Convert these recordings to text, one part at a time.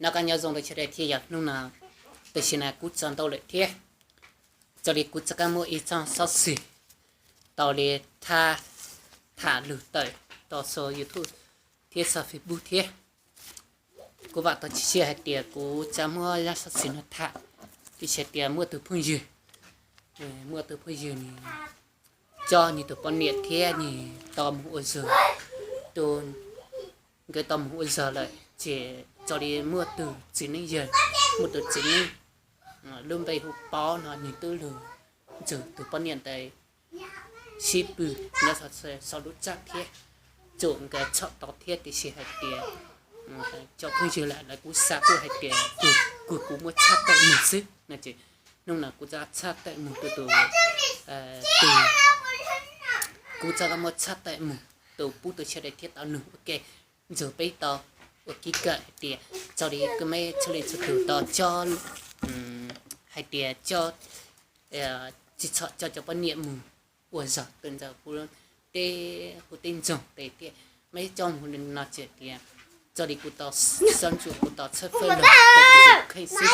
Noj qab nyob zoo rau sawv daws thiab yog hnub no, tam sim no kuv txog ntau lawm thiab. Raws li kuv txoj kev muaj ib txoj xov xwm tau li tham, tham lus tawm rau saum YouTube thiab saum Facebook thiab. Kuv vam tau tsis siab hais tias kuv txawm muab zaj xov xwm no tham, tiam sis tias muaj tus phooj ywg, muaj tus phooj ywg nws coj nws tus poj niam thiab nws tau mus ua zog, tus, nkawd tau mus ua zog lawm ces raws li muaj tus txiv neej yawg, muaj tus txiv neej lub npe hu Pob no nws twb lug nrog tus poj niam ntawd sib pw nyob saum lub txaj thiab, txawm nkawd txhom tau thiab tiam sis hais tias cov phooj ywg lawv kuj xa tuaj hais tias kuv, kuv muab tshaj tawm mus xwb no ces hnub no kuv txawm tshaj tawm mus tus, tus, tus, kuv txawm muab tshaj tawm mus tus pub rau sawv daws thiab tau nug ua ke, nrog peb tau ua kev kawm hais tias raws li kuv meb txhua leej txhua tus tau coj, hais tias coj, tsis txhob coj cov poj niam mus ua zog rau ntawm huv teb, huv teb nroog tes thiab, meb coj mus li no tsis tias, raws li kuv tau xeeb ntsuam kuv tau tshawb fawb los rau tus kheej xwb,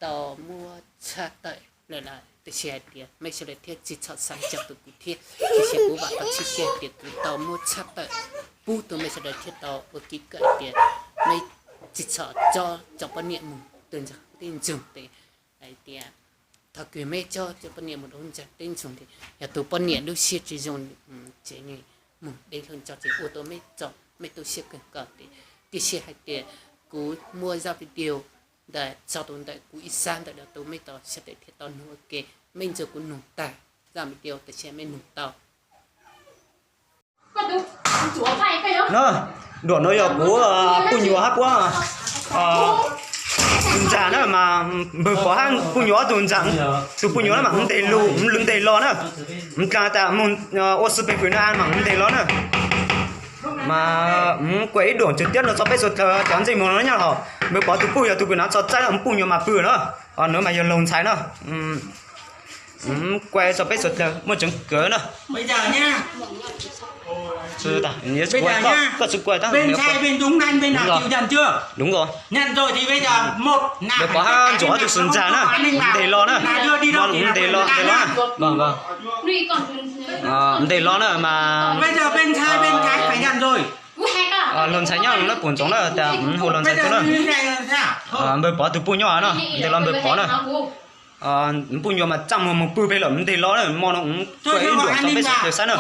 tau muab tshaj tawm lawm lawm tiam sis hais tias mej sawv daws thiaj tsis txhob xav coj tus kuv thiab, tiam sis kuv vam tau tshwj xeeb tias kuv tau muab tshaj tawm pub rau mej sawv daws thiaj tau ua kev kawm tias mej tsis txhob coj cov poj niam mus rau ntawm huv teb nroog tes, hais tias thaum kws mej coj cov poj niam mus rau ntawm huv teb nroog tes yog tus poj niam lub siab tsis zoo ces nws mus de hluas nraug ces ua rau mej, mej tu siab kawg nkaus tes, tiam sis hais tias kuv muaj zaj video ntawm txog rau ntawm kuv ib sab ntawm tus mej tau sawv daws thiaj tau nug ua ke, mej nrog kuv nug tag zaj video tam sim mej nug tau. No, duam no yog kuv poj nyuam hab puab tus ntxag na mas npawg Pov hab poj nyuam ob tug ntxag, tus poj nyuam na mas nws ntes lus, nws ntes los na, nws dlaag tas moog ua xwb peg fwm na mas nws ntes los na. Mas nws kuaj ib duam tsuas tiab no tso peb suav dlawg cov ntsej muag no nyob hauv. Npawg Pov tus puj yog tus kws hnav txhos txaib, nws poj nyuam mas pw na, nws mas yog laug ntxhais na. Kuaj tso peb suav dlawg muaj tseeb kawg na. Đúng rồi. Npawg Pov hab ntsuam ob tug xwb ntxag na, ntes los na, ntes los, ntes los, ntes los na mas laug ntxhais nyob no pum ntsoov na, tas hu laug ntxhais tuaj na. Npawg Pov tus puj nyob no, ntes los npawg Pov na. Nws poj nyuam mas txaj muag mus pw pem lawm, ntes los na, mo no kuaj ib duam tso peb suav dlawg saib na.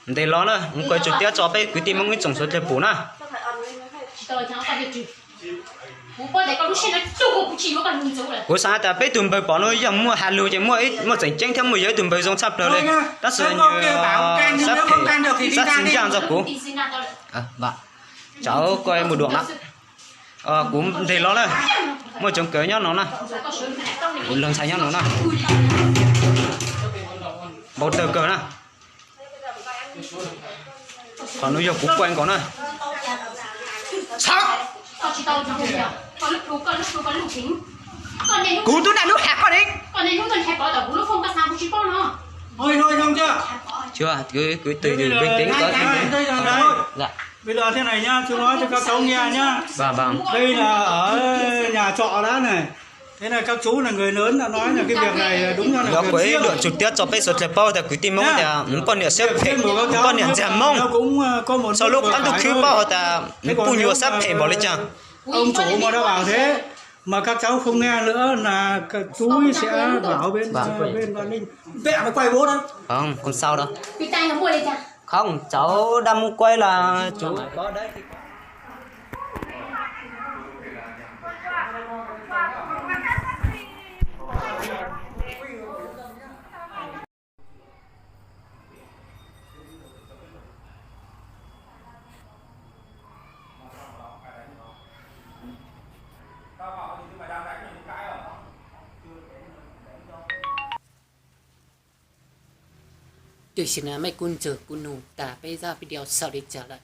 Ntes los na, kuaj tsuas tiab tso peb kwv tij Hmoob ib tsoom suav dlawg pum na. Kuv xav tas peb tug npawg Pov no yog muaj has lug ces muaj, muaj tseem ceeb thiab muaj yog ib tug npawg zoo tshaj plawg li, tab sis nws sab phem, sab tsis ncaj ntxog kuv. Tsam kuaj mus duam na. Kuv ntes los na, muaj tseeb kawg nyob no na, laug ntxhais nyob no na, npau taws kawg na. Qhov no yog kuv kuaj nkaus na. Kuv tub naj lub has koj ne. Kwv tij, kwv tij, yog kuaj ib duam tsuas tiab tso peb suav dlawg paub tas kwv tij Hmoob tas nws poj niam siab phem, nws poj niam ntxiag Hmoob, sau lub qab ntuj khwb paub has tas nws poj nyuam siab phem npaum li cas. Không sao đâu. Không, cháu đang muốn quay là chú. Tam sim no mej kuj nrog kuv nug tas peb zaj video xaus li cas lawm,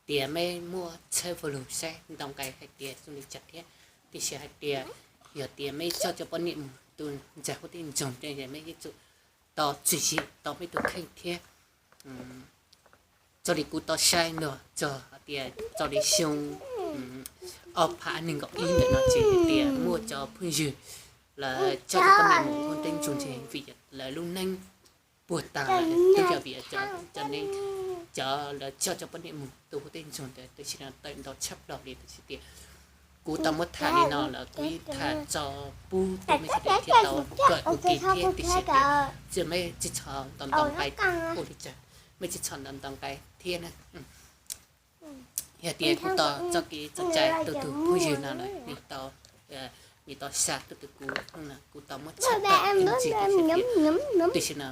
tias mej muaj txhawb fawb lug saib ntau nqe hais tias zoo li cas thiab, tiam sis hais tias yog tias mej coj cov poj niam mus tus ntxhais huab tib ntxoog, mej yuav tsum tau txiav txim rau mej tus kheej thiab. Raws li kuv tau saib no txog hais tias raws li xyoo ob phav nees nkaum ib ntawm no ces hais tias muaj cov phooj ywg lawv coj cov poj niam mus ua tib ntxoog ces vim lawv lub neej puas tas lawm, twb yog vim cov, cov lawv coj cov poj niam mus ua tib ntxoog ntawd, tam sim no tawm ntau tshaj plaws li. Tam sim tias kuv tau muab tham li no lawm, kuv yeej tham tso pub rau mej sawv daws thiaj tau kawm ua ke thiab. Tam sim tias tsis mej tsis txhob ntaus ntaus nqaij ua li cas, mej tsis txhob ntaus ntaus nqaij thiab na. Yog tias kuv tau txoj kev txoj cai tus tus phooj ywg no lawm, nws tau, nws tau xa tus tus kuv no, kuv tau muab tshaj tawm ib ntsis. Tam sim no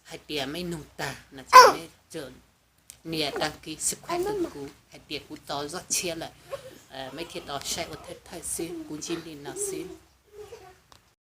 hais tias mej nug tag no ces mej nias đăng ký subscribe rau kuv hais tias kuv tau zaj tshiab lawm, mej thiaj tau saib ua thawj thawj xwb, kuv ntsib li no xwb.